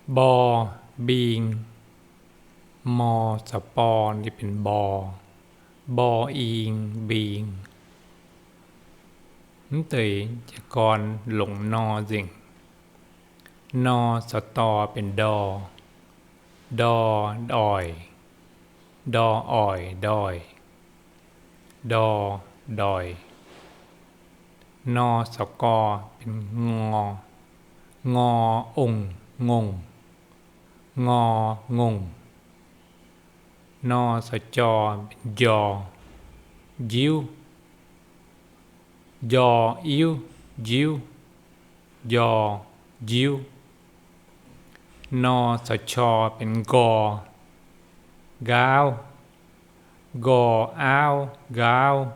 Mbor, mbing. Mor caux bor ninh benx mbor. Mbor ing mbing. Mv deix jiez gorn longc nor nzengc. Nor caux dor benx ndor. Ndor, ndoic. Ndor oic, ndoic. Ndor, ndoic. Nor caux gor benx ngor. Ngor, ong, ngongh. Ngor, ngongh. Nor caux jor benx njor. Njiuv. Njor, iuv, njiuv. Njor, njiuv. Nor caux qor benx nqor. Nqaauv. Nqor, aauv, nqaauv.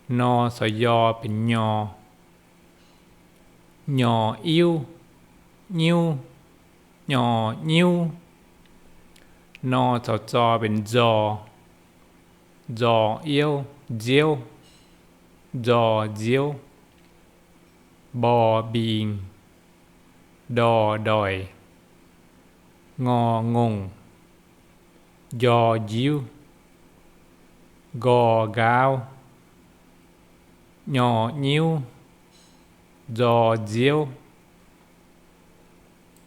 Nor caux yor benx nyor. Nyor, iuv, nyiuv. Nyor, nyiuv. Nor caux zor benx nzor. Nzor, iouv, nziouv. Nzor, nziouv. Mbor, mbing. Ndor, ndoic. Ngor, ngongh. Njor, njiuv. Nqor, nqaauv. Nyor, nyiuv. Nzor, nziouv.